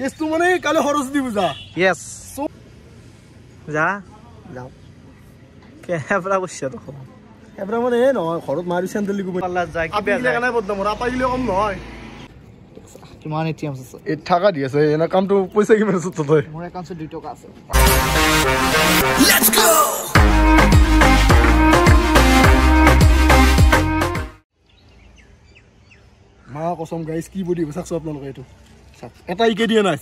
কেছটো মানে কালি সৰস্বতী পূজা। য়েছ, যা যাওঁ। কেনেকুৱা কৰিছ দেখোন? এবাৰ মানে এই নহয়, ঘৰত মাৰি চেণ্ডেল দিব যায়। কিবা বদনাম আপাই গিলে কম নহয়। কিমান এটিএম আছে? এই থাকা দি আছে এনে কামটো। পইচা কিমান আছে তই? মোৰ একাউণ্টত 2 টকা আছে। Let's go! মা কচম গাইছ, কি বডি চাকছো আপোনালোকে, এইটো চাওক। এটা ইকে দিয়া নাই।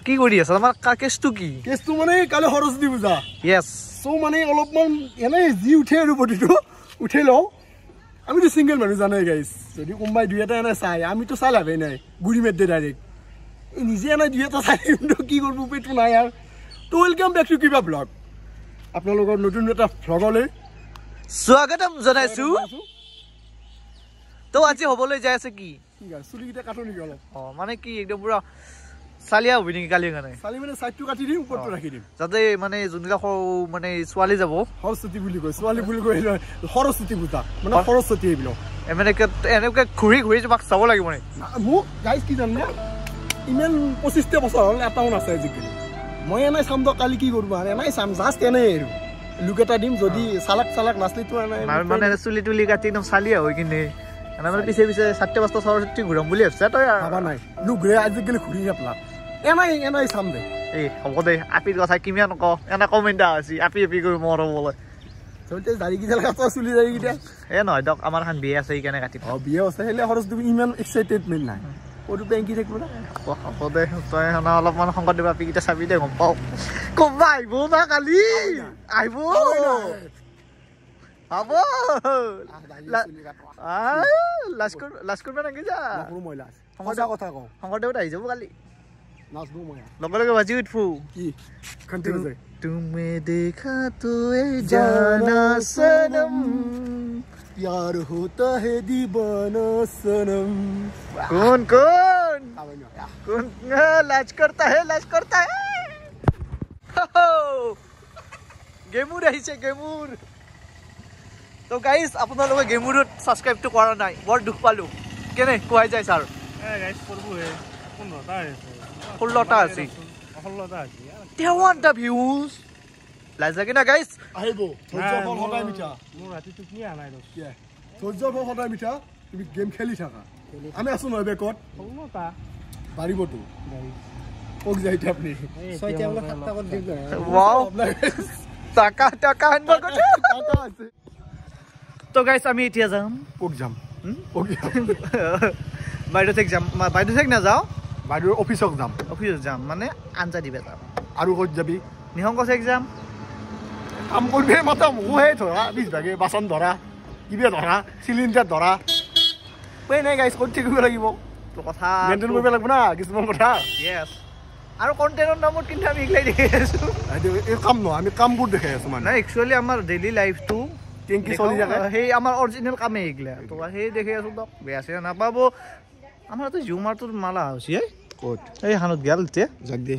কি কৰি আছা? তোমাৰ কেছটো কি? কেছটো মানে কালি সৰস্বতী পূজা। য়েছ। চ' মানে অলপমান এনেই যি উঠে আৰু বডিটো উঠে লওঁ। আমিতো ছিংগল মানুহ, জানে গাইছ। যদি কোনোবাই দুই এটা এনে চাই, আমিতো চাই লাভেই নাই, গুৰি মেট দে ডাইৰেক্ট। নিজে এনে দুই এটা চাই, কিন্তু কি কৰিব, পেটটো নাই আৰু। ত' welcome back to কিবা ব্লগ, আপোনালোকৰ নতুন এটা ভ্লগলৈ স্বাগতম জনাইছো। তো আজি হ'বলৈ যাই আছে কি? চুলিকেইটা কাটো নেকি অলপ? অ, মানে কি, একদম পুৰা চালিয়া হবি নেকি কালিৰ কাৰণে? চালি মানে চাইডটো কাটি দিম, ওপৰটো ৰাখি দিম, যাতে মানে যোনবিলাক সৰু মানে ছোৱালী যাব। সৰস্বতী বুলি কয়, ছোৱালী বুলি কয়, সৰস্বতী পূজা মানে সৰস্বতী এইবিলাক। মানে এনেকুৱা ঘূৰি ঘূৰি তোমাক চাব লাগিব মানে। মোক গাইজ কি জানে, ইমান 25টা বছৰ হ'ল, এটাও নাচায় আজিকালি। মই এনেই চাম তো কালি কি কৰিব আৰু, এনেই চাম, জাষ্ট এনেই আৰু লুক এটা দিম। যদি চালাক চালাক নাচলিতো এনেই মানে চুলি তুলি কাটি একদম চালিয়া হৈ কিনে এনে মানে পিছে পিছে চাৰিটা পাঁচটা সৰস্বতী ঘূৰাম বুলি ভাবছা তই? ভাবা নাই, লুক ৰে আজিকালি ঘূৰি নাপলা। এনেই এনেই চাম দে। এই হ'ব দে, আপিৰ কথা কিমান ক, এনে কমেণ্ট আছে আপি আপি কৰি মৰ হ'বলৈ। দাড়িকেইডাল কাটো, চুলি দাড়িকেইটা। এ নহয় দক, আমাৰ এখন বিয়া আছে, সেইকাৰণে কাটিম। অ, বিয়া আছে, সেইলে সৰস্বতী ইমান এক্সাইটেডমেণ্ট নাই। ক'তো বেংকি থাকিব না। হ'ব দে, তই সেনা অলপমান শংকৰদেৱ আপিকেইটা চাবি দে, গম পাওঁ কোনোবা আহিব না কালি আহিব। হ'ব, লাজ লাজ কৰিব নালাগে, যা। মই লাজ সঁচা কথা কওঁ। শংকৰদেৱত আহি যাব কালি। নাচবো মই লগে লগে বাজি উঠবো। কি তুমি দেখা তো জানা সনম, प्यार होता है दीवाना सनम। कौन कौन कौन लाज करता है, लाज करता है। গেমুৰ আহিছে, গেমুৰ। তো গাইজ, আপোনালোকে গেমুৰত ছাবস্ক্ৰাইবটো কৰা নাই, বৰ দুখ পালো। কেনে কোৱাই যায় ছাৰ? 16টা আছে, 53টা ভিউজ। লাজ লাগে না গাইজ? আহিব। ধৈৰ্য ফল সদায় মিঠা। মোৰ ৰাতি টোপনি অহা নাই। ধৈৰ্য ফল সদায় মিঠা। তুমি গেম খেলি থাকা, আমি আছো নহয় বেকত। 16টা বাঢ়িবতো। কক যায় এতিয়া আপুনি? টাকা টাকা আনব আছে। তো গাইজ, আমি এতিয়া যাম। কক যাম? বাইদেউ ঠেক যাম। বাইদেউ ঠেক নাযাওঁ, বাইদেউৰ অফিচক যাম। অফিচত যাম মানে আঞ্জা দিবে যাম। আৰু ক'ত যাবি? নিশংক ঠেক যাম। কাম কৰিবি মাত্ৰ মোকো সেই ধৰা পিছভাগে বাচন ধৰা, কিবা ধৰা, চিলিণ্ডাৰ ধৰা। উপায় নাই গাইজ, ক'ত থাকিব লাগিব। কথা মেইনটেইন কৰিব লাগিব না কিছুমান কথা। য়েছ, আৰু কণ্টেণ্টৰ নামত কিন্তু আমি এইগিলাই দেখাই আছোঁ। এই কাম নহয়, আমি কামবোৰ দেখাই আছোঁ মানে। নাই, একচুৱেলি আমাৰ ডেইলি লাইফটো কেনেকৈ চলি থাকে, সেই আমাৰ অৰিজিনেল কামেই এইগিলা। তো সেই দেখাই আছোঁ। দক, বেয়া চেয়া নাপাব। আমাৰ তাতে জিঅ' মাৰ্টৰ মালা হৈছে। ক'ত? এই হানত গেল এতিয়া। যাক দে,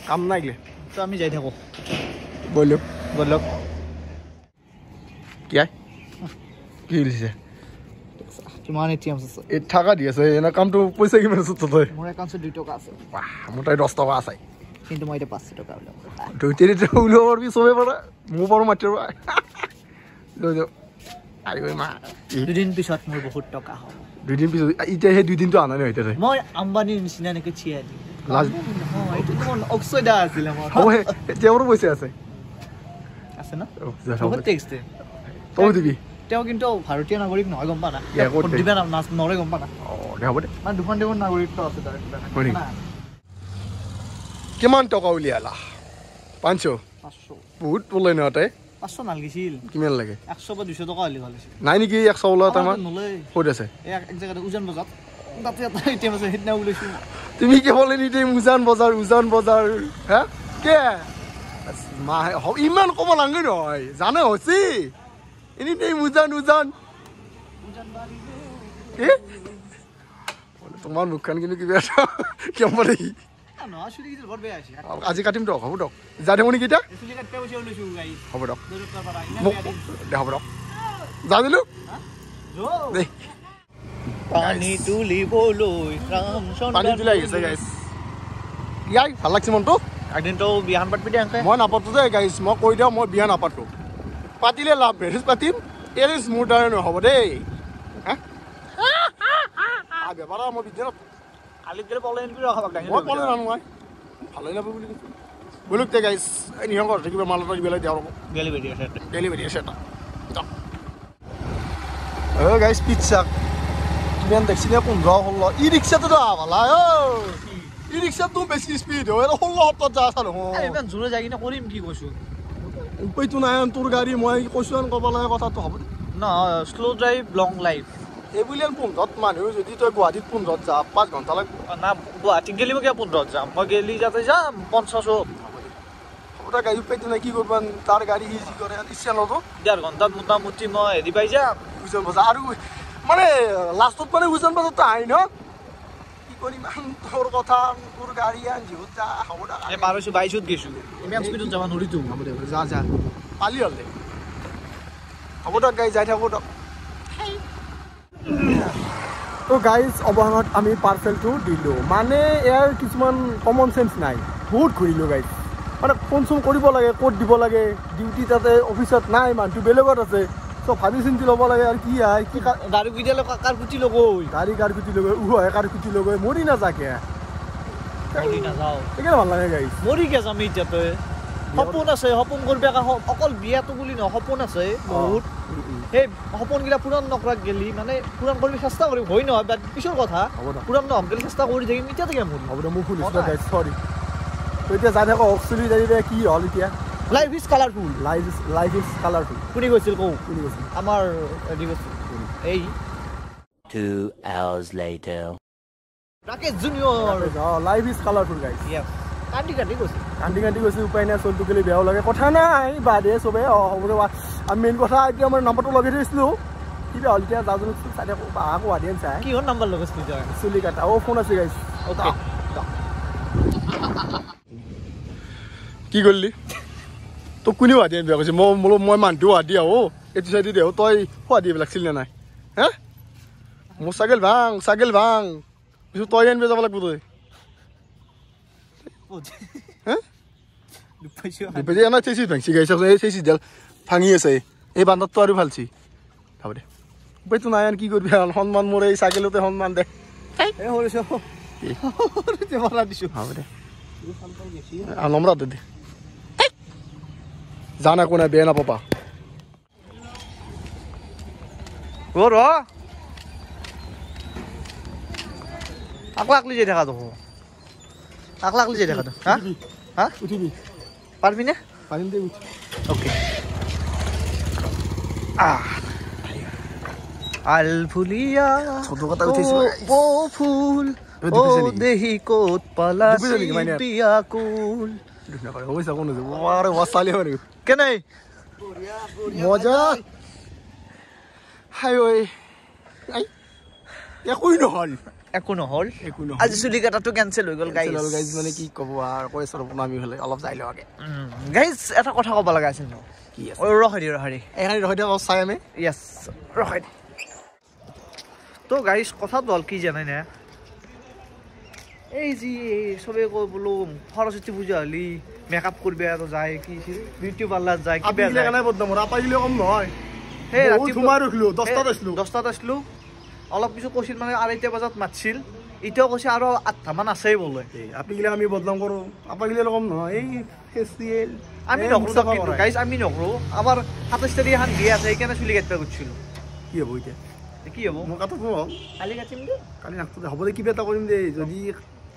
কাম নাই গ'লে। তো আমি যাই থাকোঁ। ব'লক ব'লক। কি কি উলিছে? কিমান এটিএম আছে? এই থাকা দি আছে এনে কামটো। পইচা কিমান আছে তই? মোৰ একাউণ্টত 2 টকা আছে। মোৰ তাই 10 টকা আছে। কিন্তু মই এতিয়া 500 টকা উলিয়াব। দুই তিনি টকা উলিয়াব পাৰিবি, চবেই পাৰে, ময়ো পাৰোঁ। মাতিব লৈ যাওঁ। আৰে মা, দুদিন পিছত মোৰ বহুত টকা হ'ব। দুদিন পিছত? এতিয়া সেই দুদিনটো আনা নাই এতিয়া। মই আম্বানীৰ নিচিনা এনেকৈ থিয়াই দিম। লাজ নহয়, এইটো অক্ষয় দা আছিলে মোৰ। তেওঁৰো পইচা আছে। আছে ন, বহুত টেক্স দে। তই দিবি। তেওঁ কিন্তু ভাৰতীয় নাগৰিক নহয়, গম পা না? দিবা নৰে, গম পা না? হ'ব দে। মানে দুখন দেশৰ নাগৰিকত্ব আছে তাৰ। কিমান টকা উলিয়ালা? 500? 500 বহুত ওলাই নহয় তাই। 500 নালাগিছিল। কিমান লাগে? 100 বা 200 টকা হ'লে ভাল আছিল। নাই নেকি 100 ওলোৱা তোমাৰ? ক'ত আছে? এক জেগাতে, উজান বজাৰ, তাতে এটা এটিএম আছে, সেইদিনা ওলাইছোঁ। তুমি কেৱল এনি টাইম উজান বজাৰ, উজান বজাৰ। হে কে মা, ইমান ক'ব নালাগে নহয়, জানে হৈছে। এনি টাইম উজান উজান। তোমাৰ মুখখন কিন্তু কিবা এটা কেমন দেখি। আজি কাটিম দক, হ'ব দক। যা থাকোঁ নেকি এতিয়া? হ'ব দক, দে, হ'ব দক, যা দিলোঁ। পানী তুলিবলৈ ৰামচন্দ্ৰ পানী তুলি আহিছে গাইছ। ইয়াই ভাল লাগছে মনটো। একদিনতো বিয়াখন পাতবি দে আংকে। মই নাপাতো দেই গাইছ, মই কৈ দিওঁ মই বিয়া নাপাতো। পাতিলে লাভ মেৰেজ পাতিম, এৰেঞ্জ মোৰ দ্বাৰা নহ'ব দেই। বেপাৰ মই বিদ্যা কালিত গ'লে পলাই আনবি ৰখাব মই পলাই নানো, মই ভালেই নাপাব বুলি কৈছোঁ। বোলো দে গাইছ, এই নিহং ঘৰতে কিবা মাল এটা দিব লাগে দিওঁ ৰ'ব। ডেলিভাৰী আছে, ডেলিভাৰী আছে এটা। অ' গাইছ পিজ্জা কিমান দেখছি নে 15 16 ই ৰিক্সাটোতো ভালা অ' ই ৰিক্সাটো বেছি স্পীড হয়, 16 17 যা আছা দেখোন। ইমান জোৰে যাই কিনে কৰিম কি কৈছোঁ? উপায়টো নাই, তোৰ গাড়ী মই কৈছোঁ ক'ব লাগে কথাটো হ'ব ন। শ্ল' ড্ৰাইভ লং লাইফ। এই বুলি 15ত মানুহ যদি তই গুৱাহাটীত 15ত যা 5 ঘণ্টা লাগিব। না গুৱাহাটীত গেলি মই কিয় 15ত যাম, মই গেলি যাতে যাম 50ত। হ'ব দে গাড়ী উপায়টো নাই, কি কৰবা, তাৰ গাড়ী সি যি কৰে ইচ্ছা নতো। 1.5 ঘণ্টাত মোটামুটি মই হেৰি পাই যাম উজান বজাৰ। আৰু মানে লাষ্টত মানে উজান বজাৰতো আহি ন কি কৰিম, তোৰ কথা তোৰ গাড়ী আন যিহত যা হ'ব দে। এই 12 22ত গৈছোঁ, ইমান স্পীডত যাব নোৱাৰিতো। হ'ব দে যা যা পালি হ'ল দে, হ'ব দে গাড়ী যাই থাকোঁ দক। তো গাইজ অৱশেষত আমি পাৰ্চেলটো দিলোঁ। মানে ইয়াৰ কিছুমান কমন চেঞ্চ নাই, বহুত ঘূৰিলোঁ গাইজ। মানে ফোন চোন কৰিব লাগে, ক'ত দিব লাগে, ডিউটি তাতে অফিচত নাই, মানুহটো বেলেগত আছে, চব ভাবি চিন্তি ল'ব লাগে। আৰু কি আহে কি গাড়ী কেতিয়ালৈ কাৰ কুটি ল'ব, গাড়ী কাৰ কুটি ল'ব, উহে কাৰ কুটি ল'ব, মৰি নাযাকে মৰি নাযাওঁ। সেইকাৰণে ভাল লাগে গাইজ। মৰি গে যাম এতিয়া তই। সপোন আছে, সপোন কৰিব অকল বিয়াটো বুলি নহয়, সপোন আছে বহুত। সেই সপোনগিলা পূৰণ নকৰাক গেলি মানে পূৰণ কৰিব চেষ্টা কৰিম, হয় নহয় বাট পিছৰ কথা, পূৰণ নহ'ম গেলি চেষ্টা কৰি থাকিম। এতিয়া থাকে মোৰ হ'ব দে, মোক শুনিছোঁ গাইজ, চৰি। তো এতিয়া যাই থাকো চুলি দাড়ি কি হ'ল এতিয়া। Life is colourful, life is colourful. কোনে কৈছিল কওঁ? কোনে কৈছিল? আমাৰ হেৰি কৈছিল এই 2 hours later. Rakesh junior. Life is colourful guys. Yes, কান্দি কান্দি কৈছে, কান্দি কান্দি কৈছে। উপায় নাই, চলটো গ'লে বেয়াও লাগে, কথা নাই বাদে চবে হ'ব দে। আৰু মেইন কথা এতিয়া মই নাম্বাৰটো লগাই থৈছিলোঁ, কিবা হ'ল এতিয়া যাওঁ চাই থাকোঁ আকৌ আদিয়েন চাই কিহৰ নাম্বাৰ লগাইছিলি তই? চুলি কাটা। অ' ফোন আছে গাইজ। অ'কে কি কৰিলি তোক কোনেও আদি আনিব কৈছে? মই বোলো মই মানুহটো আদি আহো এইটো চাইডে দেহো, তই সোৱাদি লাগছিল নে নাই? হে মোৰ ছাগল ভাং, ছাগল ভাং পিছত তই আনিব যাব লাগিব তই। ভাঙছি গাইছে, এই চেচিডাল ভাঙি আছে, এই বান্দৰটো আৰু ভালছি। হ'ব দে উপায়টো নাই, কি কৰিবি, সন্মান মোৰ এই ছাগলতে সন্মান দে। হ'ব দে নম্ৰ দে, জানা একো নাই, বেয়া নাপাবা। ৰ আকলা আকলি যাই থাকা দেখোন, আকলা আকলি যাই থাকা। হা হা উঠিবি পাৰবি নে? পাৰিম দে, উঠি। অ'কে আলফুলিয়া ও ফুল ও দেহি ক'ত পালা বিয়াকুল। কেনে মজা হাই ঐ, একোই নহ'ল, একো নহ'ল, একো নহ'ল। আজি চুলি কটাটো কেনচেল হৈ গ'ল গাইজ। গাইজ মানে কি ক'ব আৰু, কৈ আছোঁ ৰ'ব আমি হ'লে অলপ যাই লওঁ আগে। গাইজ এটা কথা ক'ব লগা আছিল ন? কি আছে? ৰখাই দি, ৰখাই দি, এইখানি ৰখাই দিয়ক, অলপ চাই আমি। য়েছ ৰখাই দি। তো গাইজ কথাটো হ'ল কি জানে নে, এই যি চবে কয় বোলো সৰস্বতী পূজা হ'লি মেকআপ কৰিব যায়, কি বিউটি পাৰ্লাৰ যায়, কিবা যায়। কম নহয়, সেই ৰাতিপুৱা ৰখিলোঁ 10টাত আছিলোঁ, 10টাত আছিলোঁ। অলপ পিছত কৈছিল মানে 2:30 বজাত মাতছিল, এতিয়াও কৈছে আৰু 8টামান আছেই বোলে। আপনিগিলা আমি বদনাম কৰোঁ, আপোনাগিলা কম নহয়। এই ফেচিয়েল আমি নকৰোঁ কিন্তু গাইজ, আমি নকৰোঁ। আমাৰ 27 তাৰিখ এখন বিয়া আছে, সেইকাৰণে চুলি কাটিব গৈছিলোঁ। কি হ'ব এতিয়া? কি হ'ব? মই কাটো নহ'ল, কালি কাটিম দে। কালি নাকটো হ'ব দে, কিবা এটা কৰিম দে। যদি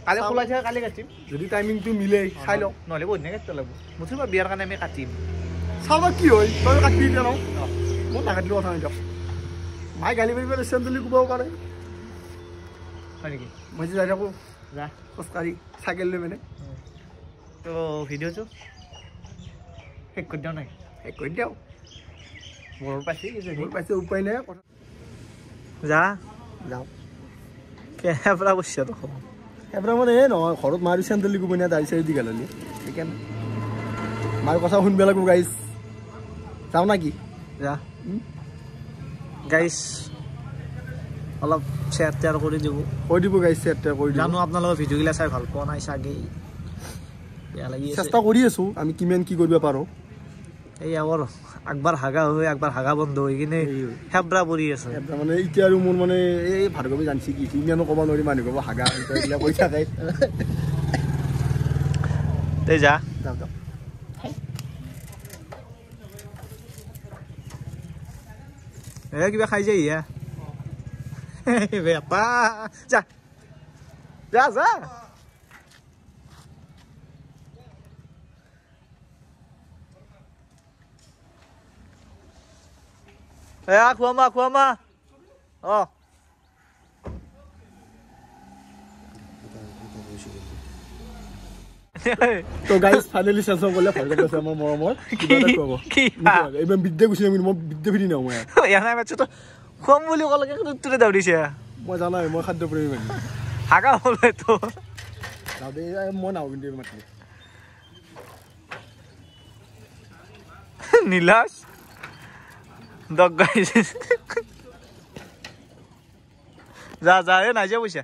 কালি খোলাই থাকে কালি কাটিম, যদি টাইমিংটো মিলে চাই লওঁ, নহ'লে বহুত ধুনীয়া কাটিব লাগিব। মুঠৰ পৰা বিয়াৰ কাৰণে আমি কাটিম। চাওঁ কি হয়, তই কাটিবি এতিয়া ন? মই নাকাটিলেও কথা নাই দিয়ক, মায়ে গালি পাৰিব, চেণ্ডেলি কোবাব পাৰে। হয় নেকি? মই যে যাই থাকোঁ যা খোজকাঢ়ি চাইকেল লৈ মানে। তো ভিডিঅ'টো শেষ কৰি দিওঁ নাই? শেষ কৰি দিওঁ, মোৰ পাইছে, মোৰ পাইছে, উপায় নাই। যা যাওঁ কেনেকুৱা কৰিছ দেখোন। এবাৰ মানে এই নহয়, ঘৰত মাৰ চেণ্ডেলি কোবই না, দাড়ি চাৰি দীঘল হ'লি, সেইকাৰণে মাৰ কথা শুনিব লাগিব গাইজ। যাওঁ না কি? যা গাইজ, অলপ শ্বেয়াৰ টেয়াৰ কৰি দিব, কৈ দিব গাইজ, শ্বেয়াৰ টেয়াৰ কৰি দিব। জানো আপোনালোকৰ ভিডিঅ'গিলা চাই ভাল পোৱা নাই চাগে, বেয়া লাগি আছে। চেষ্টা কৰি আছোঁ আমি কিমান কি কৰিব পাৰোঁ। এই আমাৰ একবাৰ হাগা হৈ একবাৰ হাগা বন্ধ হৈ কিনে হেবৰা পৰি আছে। মানে এতিয়া আৰু মোৰ মানে এই ভাৰ্গৱী জানছি কি ইমানো ক'ব নোৱাৰি, মানুহ ক'ব হাগা এইবিলাক কৈ থাকে। তই যা যাওঁ। এই কিবা খাই যায় ইয়া বেটা, যা যা যা। এয়া খুৱামা খুৱামা। অ তো গাইজ ফাইনেলি চেমচাং কৰিলে ভাৰ্গৱ আছে আমাৰ মৰমৰ এইবাৰ বিদ্যা গুচি যাম, মই বিদ্যা ফিৰি নাহোঁ। মই এনে বাচ্ছা তো খুৱাম বুলি ক'লে তোৰে দাউৰিছে। মই জানাই মই খাদ্যপ্ৰেমী মানুহ। হাগা হ'লে তো মই নাহোঁ কিন্তু মাতিলে। নীলাজ দক গাইজ, যা যা, এই নাই যা পইচা।